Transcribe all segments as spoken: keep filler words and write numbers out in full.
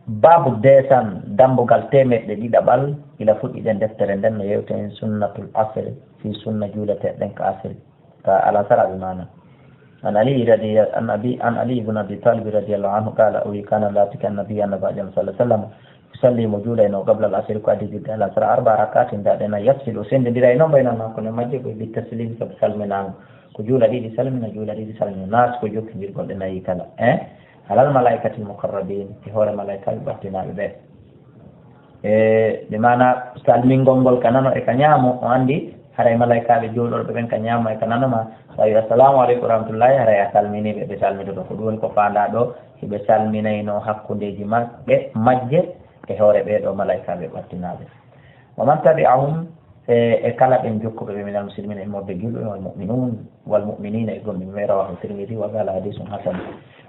Baabu deesan, dambugal teemeɗɗe ɗiɗaɓal, ila fuɗɗiɗen deftere nden no yewta en sunnatul asri, fii sunna juuleteeɗe ɗen ka asri, ka alasara bi maana. An Ali radi-, an Abi, an Ali ibn Abi Talib radiyallahu anhu qala, o wi, kana laatike annabi, annabi sallallahu alaihi wasallam, yusalli, mo juulayno, qabla al asri, ko adii julde alasara, arba rakatin, da ɗe nay, yafsilu, o sendindirayno bayna, ko ne majje, ko bi taslim, sabu salminaango. Ko juula ɗiɗi salmina, juula ɗiɗi salmina, nas ko jokkindirgol ɗe nayi kala. Eh? Alal malaa'ikatil muqarrabin, e hoore malaa'ikaaɓe ɓattinaaɓe ɓen. E, bi maana salmingol ngol ka nano e ka ñaamo, o anndi haray malaa'ikaaɓe jooɗorɓe ɓen ka ñaamo e ka nano ma, so a wi'i, "Assalaamu aleykum wa rahmatullaahi," haray a salminii ɓe, ɓe salmitoto. Ko ɗum woni ko faandaa ɗoo, hiɓe salminaynoo hakkundeeji maɓɓe, majje, e hoore ɓee ɗoo malaa'ikaaɓe ɓattinaaɓe. Wa man tabi'ahum, e, e kala ɓen jokkuɓe ɓe minal muslimina, immorde julɓe, wal mu'minun, wal mu'minina, e gomɗinɓe, rawahu Tirmidhi wa qala hadithun hasan.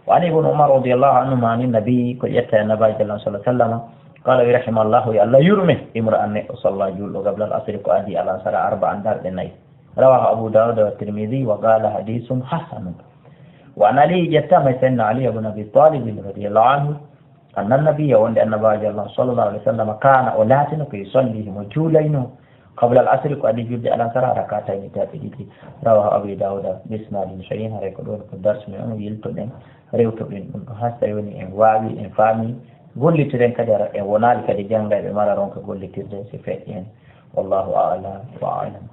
Wa an Ibn Umar radiyallahu anhuma anin nabi, ko ƴetta e Nabaajo Allah sallallahu alaihi wasallam, qala, wi, rahimallahu, yo Allah yurme, imra'an, neɗɗo, salla, julɗo, qabla al asri, ko adii alasara, arba'an, darɗe nay. Rawahu Abu Dawud wa Tirmidhi wa qala hadithun hasanun. Wa an Ali, ƴettama e Sayyidina Ali ibn Abi Talib radiyallahu anhu, anna nabiyya, wonde Annabaajo Allah sallallahu alaihi wasallam, kana, o laatino, ko yusalli, himo juulayno, qabla al asri, ko adii julde alasara, rakatayni, taaɓe ɗiɗi. Rawahu Abu Dawud bi isnadin sahih. Haray ko ɗon ko darsu men on, yiltoɗen, rewtoɗen ɗum ɗo, hasta yoni en waawi, en faami, gollitiren kadi, ara en wonaali kadi janngayɓe mara ronka gollitirde si feƴƴi en. Wallahu a'lam wa a'lam.